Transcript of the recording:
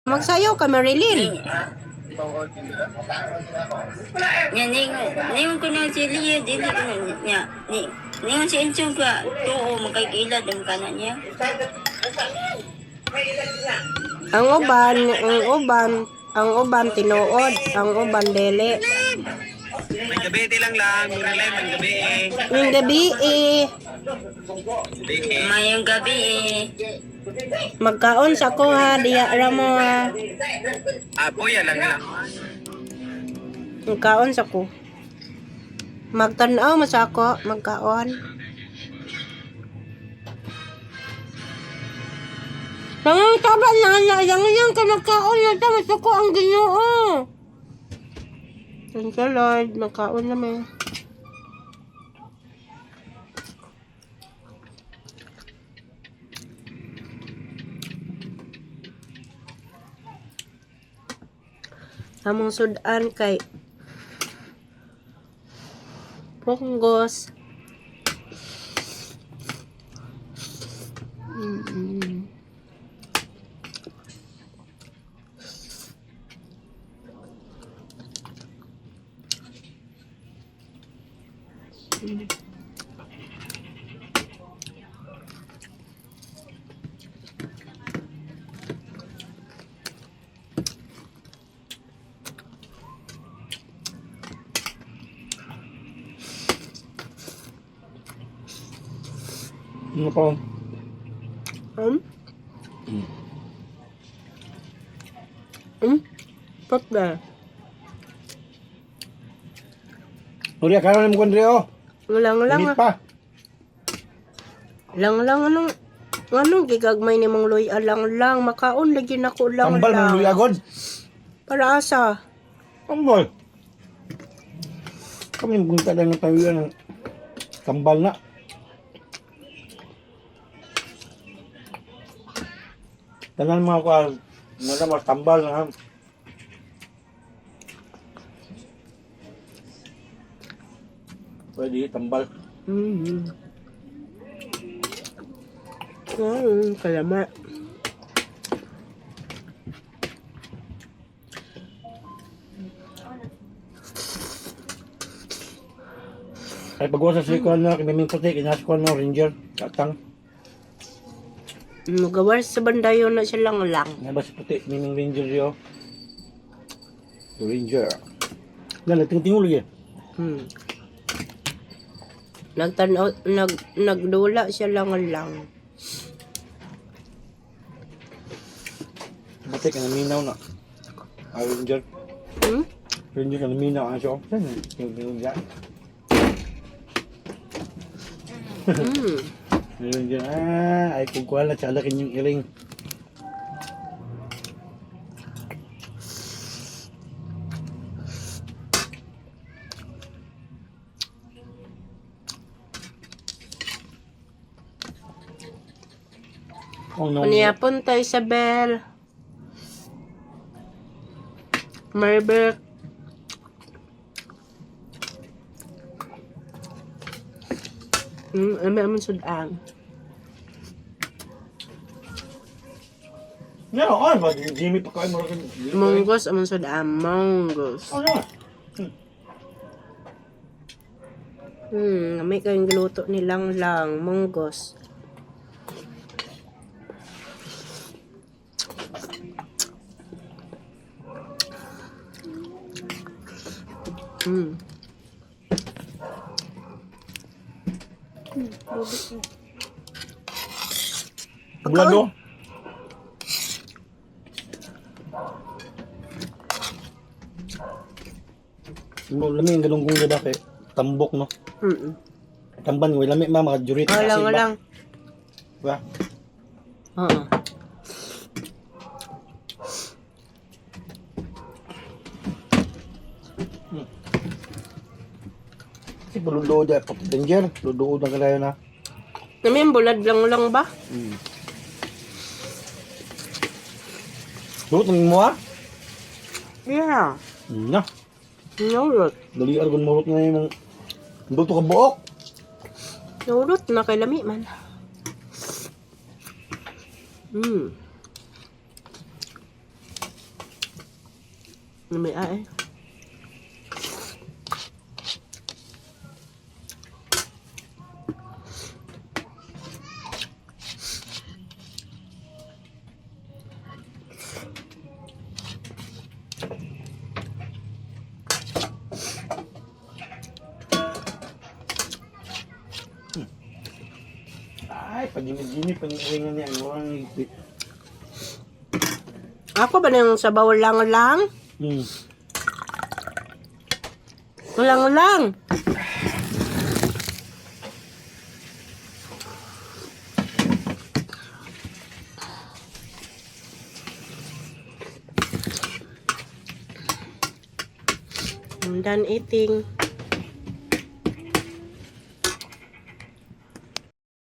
Magsayaw ka, Marilyn. Nya ningon ningon ko na si Lia dili ko na niya ni ningon si Enchong ka tuo magkaikilat ang kana niya. Ang uban, ang uban, ang uban tinuod, ang uban dili. May gabi, ti lang lang. Marilyn, may gabi. Ning gabi eh, Gabi. Mayong gabi eh. Magkaon sa ko ha, diya ra mo ha. Ah, puya lang lang. Magkaon sa ko. Magtan-aw mo sa ako, magkaon. Nangangtaba na na, yang yang ka magkaon na ta, masuko ang Ginoo. Thank you, Lord. Magkaon na may. Among sudan kay punggos. Ano pa? Hmm? Hmm? Pat na. Nuria, karon mo kondre oh. Lang lang Init ah. pa. Lang lang anong anong gigagmay ni mong luya lang lang makaon lagi nako lang Tambal lang. mong luya god. Para asa? Tambal. Kami mong lang ng tayo ng tambal na. Tanan mga kuan, mga mas tambal na. Pwede tambal. Kalama. Ay pagwa sa sikuan na, kimiming puti, kinasikuan na, ranger, katang. Magawar sa bandayo na siya lang lang. Nga ba si puti, miming ranger yo? Ranger. Nga, nagtingtingul eh. Nagtanaw, nagdula siya lang lang. Puti ka naminaw na. Ah, ranger. Ranger ka naminaw. Ano siya? Saan? Tingtingul siya. Ranger, ah, ay kung kuha na, tsala kanyang iring. Oh no. Unya punta Isabel. Maribel. Ami amon sudan. No, ano ba? Jimmy pa kayo mo rin. Munggos amon sudan, munggos. Ano? May kayong giluto nilang lang, munggos. Bulado. Mo lami ang galunggong diba kay tambok no. Tamban ko lami ma mga jurit. Oh, lang lang. Ba? Oo. Kasi buludo da danger, ludo na kalayo na. Namin bulad lang lang ba? Luto mo ah? Yeah. Na. Naurot. Dali argon mo na yung luto ka buok. Naurot na kay lami man. May ay. Ay, pag-ginip-ginip, pag-uwi nga niya, ang orang ngiti. Ako ba nang sabaw lang lang? Lang lang. I'm done eating.